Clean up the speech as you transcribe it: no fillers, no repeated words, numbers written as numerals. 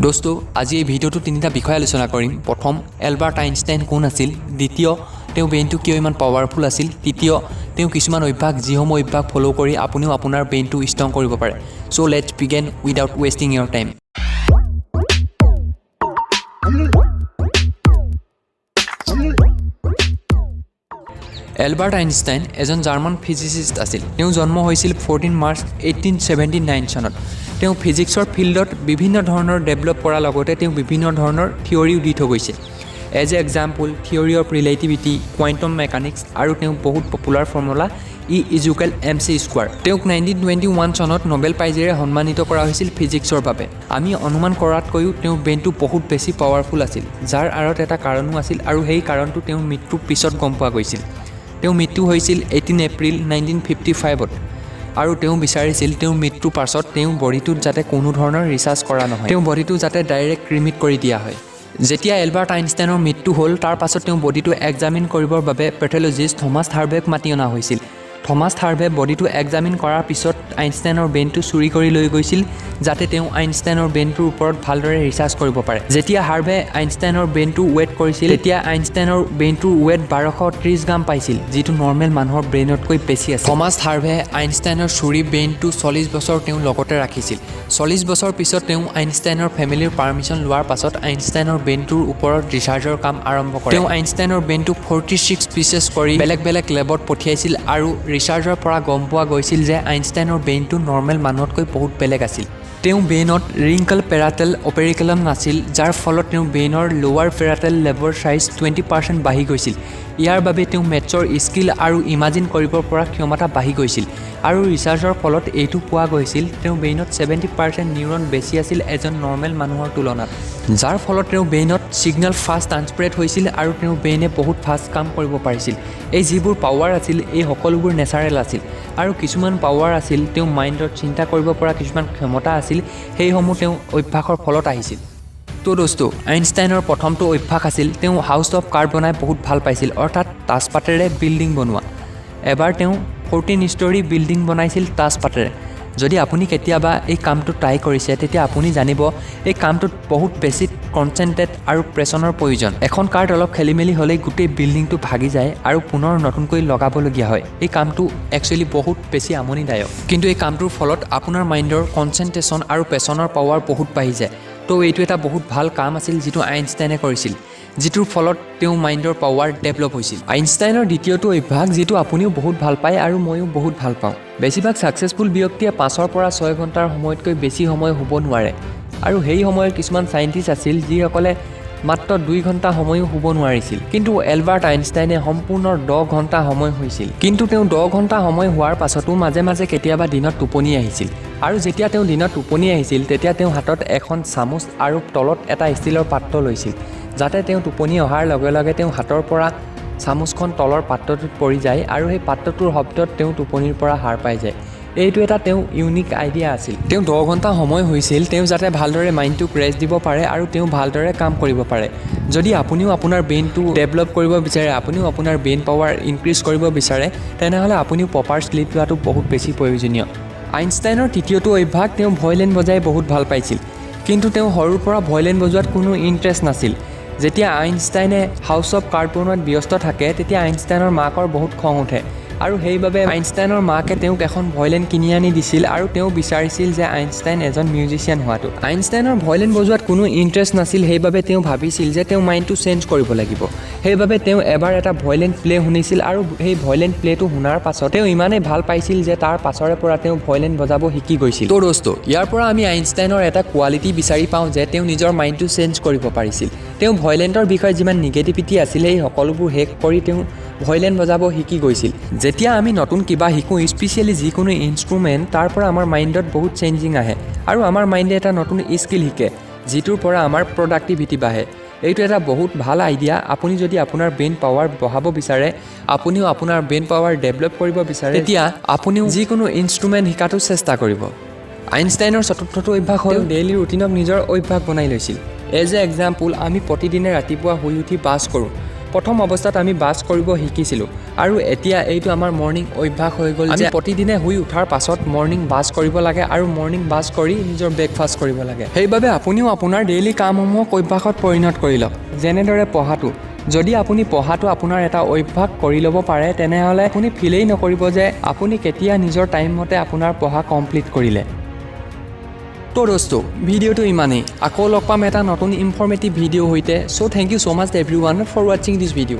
দোস্ত, আজি এই ভিডিঅ'টো তিনিটা বিষয় আলোচনা কৰিম। প্ৰথম, এলবাৰ্ট আইনষ্টাইন কোন আছিল। দ্বিতীয়, তেওঁ ব্ৰেইনটো কিয় ইমান পাৱাৰফুল আছিল। তৃতীয়, তেওঁ কিছুমান অভ্যাস, যিসমূহ অভ্যাস ফ'ল' কৰি আপুনিও আপোনাৰ ব্ৰেইনটো ষ্ট্ৰং কৰিব পাৰে। So let's begin without wasting your time. Albert Einstein এজন জাৰ্মান ফিজিচিষ্ট আছিল। তেওঁ জন্ম হৈছিল 14 March 1879 চনত। তেওঁ ফিজিক্সৰ ফিল্ডত বিভিন্ন ধৰণৰ ডেভেলপ কৰাৰ লগতে তেওঁ বিভিন্ন ধৰণৰ থিয়ৰিও দি থৈ গৈছে, as a example, theory of relativity, quantum mechanics আৰু তেওঁ বহুত popular formula E is equal m c square। তেওঁক 1921 চনত নবেল প্ৰাইজেৰে সন্মানিত কৰা হৈছিল ফিজিক্সৰ বাবে। আমি অনুমান কৰাতকৈও তেওঁৰ ব্ৰেইনটো বহুত বেছি পাৱাৰফুল আছিল, যাৰ আঁৰত এটা কাৰণো আছিল আৰু সেই কাৰণটো তেওঁৰ মৃত্যুৰ পিছত গম পোৱা গৈছিল। তেওঁৰ মৃত্যু হৈছিল 18 এপ্ৰিল 1955ত আৰু তেওঁ বিচাৰিছিল তেওঁৰ মৃত্যুৰ পাছত তেওঁৰ বডিটোত যাতে কোনো ধৰণৰ ৰিচাৰ্চ কৰা নহয়, তেওঁৰ বডিটো যাতে ডাইৰেক্ট ক্ৰিমেট কৰি দিয়া হয়। যেতিয়া এলবাৰ্ট আইনষ্টাইনৰ মৃত্যু হ'ল, তাৰ পাছত তেওঁ বডিটো এক্সামিন কৰিবৰ বাবে পেথলজিষ্ট থমাছ হাৰ্ভেক মাতি অনা হৈছিল। থমাছ হাৰ্ভে বডিটো এক্সামিন কৰাৰ পিছত আইনষ্টাইনৰ ব্ৰেইনটো চুৰি কৰি লৈ গৈছিল, যাতে তেওঁ আইনষ্টাইনৰ ব্ৰেইনটোৰ ওপৰত ভালদৰে ৰিচাৰ্চ কৰিব পাৰে। যেতিয়া হাৰ্ভে আইনষ্টাইনৰ ব্ৰেইনটো ৱেট কৰিছিল, তেতিয়া আইনষ্টাইনৰ ব্ৰেইনটোৰ ৱেট 1230 গ্ৰাম পাইছিল, যিটো নৰ্মেল মানুহৰ ব্ৰেইনতকৈ বেছি আছিল। থমাছ হাৰ্ভে আইনষ্টাইনৰ চুৰি ব্ৰেইনটো 40 বছৰ তেওঁ লগতে ৰাখিছিল। 40 বছৰ পিছত তেওঁ আইনষ্টাইনৰ ফেমিলিৰ পাৰ্মিশ্যন লোৱাৰ পাছত আইনষ্টাইনৰ ব্ৰেইনটোৰ ওপৰত ৰিচাৰ্চৰ কাম আৰম্ভ কৰে। তেওঁ আইনষ্টাইনৰ ব্ৰেইনটো 46 পিচেছ কৰি বেলেগ বেলেগ লেবত পঠিয়াইছিল আৰু ৰিচাৰ্চৰ পৰা গম পোৱা গৈছিল যে আইনষ্টাইনৰ ব্ৰেইনটো নৰ্মেল মানুহতকৈ বহুত বেলেগ আছিল। তেওঁ ব্ৰেইনত ৰিংকল পেৰাটেল অপাৰকুলাম নাছিল, যাৰ ফলত তেওঁৰ ব্ৰেইনৰ লোৱাৰ পেৰাটেল লেবৰ চাইজ 20% বাঢ়ি গৈছিল। ইয়াৰ বাবে তেওঁ মেথছৰ স্কিল আৰু ইমাজিন কৰিব পৰা ক্ষমতা বাঢ়ি গৈছিল। আৰু ৰিচাৰ্চৰ ফলত এইটো পোৱা গৈছিল, তেওঁৰ ব্ৰেইনত 70% নিউৰন বেছি আছিল এজন নৰ্মেল মানুহৰ তুলনাত, যাৰ ফলত তেওঁৰ ব্ৰেইনত ছিগনেল ফাষ্ট ট্ৰান্সপাৰেণ্ট হৈছিল আৰু তেওঁৰ ব্ৰেইনে বহুত ফাষ্ট কাম কৰিব পাৰিছিল। এই যিবোৰ পাৱাৰ আছিল, এই সকলোবোৰ নেচাৰেল আছিল আৰু কিছুমান পাৱাৰ আছিল, তেওঁ মাইণ্ডত চিন্তা কৰিব পৰা কিছুমান ক্ষমতা আছিল, সেইসমূহ তেওঁ অভ্যাসৰ ফলত আহিছিল। তো দোস্ত, আইনষ্টাইনৰ প্ৰথমটো অভ্যাস আছিল, তেওঁ হাউচ অফ কাৰ্ড বনাই বহুত ভাল পাইছিল, অৰ্থাৎ তাচপাতেৰে বিল্ডিং বনোৱা। এবাৰ তেওঁ 14 ষ্টৰী বিল্ডিং বনাইছিল তাচপাতেৰে। যদি আপুনি কেতিয়াবা এই কামটো ট্ৰাই কৰিছে, তেতিয়া আপুনি জানিব এই কামটোত বহুত বেছি কনচেনট্ৰেট আৰু পেচনৰ প্ৰয়োজন। এখন কাৰ্ড অলপ খেলি মেলি হ'লেই গোটেই বিল্ডিংটো ভাগি যায় আৰু পুনৰ নতুনকৈ লগাবলগীয়া হয়। এই কামটো একচুৱেলি বহুত বেছি আমনিদায়ক, কিন্তু এই কামটোৰ ফলত আপোনাৰ মাইণ্ডৰ কনচেনট্ৰেশ্যন আৰু পেচনৰ পাৱাৰ বহুত বাঢ়ি যায়। তো এইটো এটা বহুত ভাল কাম আছিল যিটো আইনষ্টাইনে কৰিছিল, যিটোৰ ফলত তেওঁ মাইণ্ডৰ পাৱাৰ ডেভেলপ হৈছিল। আইনষ্টাইনৰ দ্বিতীয়টো অভ্যাস, যিটো আপুনিও বহুত ভাল পায় আৰু ময়ো বহুত ভাল পাওঁ। বেছিভাগ ছাকচেছফুল ব্যক্তিয়ে 5ৰ পৰা 6 ঘণ্টাৰ সময়তকৈ বেছি সময় শুব নোৱাৰে আৰু সেই সময়ত কিছুমান চাইণ্টিষ্ট আছিল, যিসকলে মাত্ৰ 2 ঘণ্টা সময়ো শুব নোৱাৰিছিল। কিন্তু এলবাৰ্ট আইনষ্টাইনে সম্পূৰ্ণ 10 ঘণ্টা সময় শুইছিল। কিন্তু তেওঁ 10 ঘণ্টা সময় হোৱাৰ পাছতো মাজে মাজে কেতিয়াবা দিনত টোপনি আহিছিল আৰু যেতিয়া তেওঁ দিনত টোপনি আহিছিল, তেতিয়া তেওঁ হাতত এখন চামুচ আৰু তলত এটা ষ্টীলৰ পাত্ৰ লৈছিল, যাতে তেওঁ টোপনি অহাৰ লগে লগে তেওঁ হাতৰ পৰা চামুচখন তলৰ পাত্ৰটোত পৰি যায় আৰু সেই পাত্ৰটোৰ শব্দত তেওঁ টোপনিৰ পৰা সাৰ পাই যায়। এইটো এটা তেওঁ ইউনিক আইডিয়া আছিল। তেওঁ 10 ঘণ্টা সময় শুইছিল, তেওঁ যাতে ভালদৰে মাইণ্ডটোক ৰেষ্ট দিব পাৰে আৰু তেওঁ ভালদৰে কাম কৰিব পাৰে। যদি আপুনিও আপোনাৰ ব্ৰেইনটো ডেভেলপ কৰিব বিচাৰে, আপুনিও আপোনাৰ ব্ৰেইন পাৱাৰ ইনক্ৰিজ কৰিব বিচাৰে, তেনেহ'লে আপুনিও প্ৰপাৰ শ্লিপ লোৱাটো বহুত বেছি প্ৰয়োজনীয়। আইনষ্টাইনৰ তৃতীয়টো অভ্যাস, তেওঁ ভয়লিন বজাই বহুত ভাল পাইছিল। কিন্তু তেওঁ সৰুৰ পৰা ভয়লিন বজোৱাত কোনো ইণ্টাৰেষ্ট নাছিল। যেতিয়া আইনষ্টাইনে হাউচ অফ কাৰ্ড বনোৱাত ব্যস্ত থাকে, তেতিয়া আইনষ্টাইনৰ মাকৰ বহুত খং উঠে আৰু সেইবাবে আইনষ্টাইনৰ মাকে তেওঁক এখন ভয়লিন কিনি আনি দিছিল আৰু তেওঁ বিচাৰিছিল যে আইনষ্টাইন এজন মিউজিচিয়ান হোৱাটো। আইনষ্টাইনৰ ভয়লিন বজোৱাত কোনো ইণ্টাৰেষ্ট নাছিল। সেইবাবে তেওঁ ভাবিছিল যে তেওঁ মাইণ্ডটো চেঞ্জ কৰিব লাগিব। সেইবাবে তেওঁ এবাৰ এটা ভয়লিন প্লে শুনিছিল আৰু সেই ভয়লিন প্লেটো শুনাৰ পাছত তেওঁ ইমানেই ভাল পাইছিল যে তাৰ পাছৰে পৰা তেওঁ ভয়লিন বজাব শিকি গৈছিল। তো দোস্ত, ইয়াৰ পৰা আমি আইনষ্টাইনৰ এটা কোৱালিটি বিচাৰি পাওঁ যে তেওঁ নিজৰ মাইণ্ডটো চেঞ্জ কৰিব পাৰিছিল। তেওঁ ভয়লেণ্টৰ বিষয়ে যিমান নিগেটিভিটি আছিল, সেই সকলোবোৰ শেষ কৰি তেওঁ ভয়লেন বজাব শিকি গৈছিল। যেতিয়া আমি নতুন কিবা শিকোঁ, স্পেচিয়েলি যিকোনো ইনষ্ট্ৰুমেণ্ট, তাৰ পৰা আমাৰ মাইণ্ডত বহুত চেঞ্জিং আহে আৰু আমাৰ মাইণ্ডে এটা নতুন স্কিল শিকে, যিটোৰ পৰা আমাৰ প্ৰডাক্টিভিটি বাঢ়ে। এইটো এটা বহুত ভাল আইডিয়া। আপুনি যদি আপোনাৰ ব্ৰেইন পাৱাৰ বঢ়াব বিচাৰে, আপুনিও আপোনাৰ ব্ৰেইন পাৱাৰ ডেভেলপ কৰিব বিচাৰে, তেতিয়া আপুনিও যিকোনো ইনষ্ট্ৰুমেণ্ট শিকাটো চেষ্টা কৰিব। আইনষ্টাইনৰ চতুৰ্থটো অভ্যাস হ'ল, ডেইলি ৰুটিনক নিজৰ অভ্যাস বনাই লৈছিল। এজ এ এক্সাম্পল, আমি প্ৰতিদিনে ৰাতিপুৱা শুই উঠি ব্ৰাছ কৰোঁ। প্ৰথম অৱস্থাত আমি ব্ৰাছ কৰিব শিকিছিলোঁ আৰু এতিয়া এইটো আমাৰ মৰ্ণিং অভ্যাস হৈ গ'ল যে প্ৰতিদিনে শুই উঠাৰ পাছত মৰ্ণিং ব্ৰাছ কৰিব লাগে আৰু মৰ্ণিং ব্ৰাছ কৰি নিজৰ ব্ৰেকফাষ্ট কৰিব লাগে। সেইবাবে আপুনিও আপোনাৰ ডেইলি কামসমূহক অভ্যাসত পৰিণত কৰি লওক। যেনেদৰে পঢ়াটো, যদি আপুনি পঢ়াটো আপোনাৰ এটা অভ্যাস কৰি ল'ব পাৰে, তেনেহ'লে আপুনি ফিলেই নকৰিব যে আপুনি কেতিয়া নিজৰ টাইম মতে আপোনাৰ পঢ়া কমপ্লিট কৰিলে। তো দোস্তো, ভিডিঅ'টো ইমানেই। আকৌ লগ পাম এটা নতুন ইনফৰ্মেটিভ ভিডিঅ' সৈতে। So thank you so much everyone for watching this video.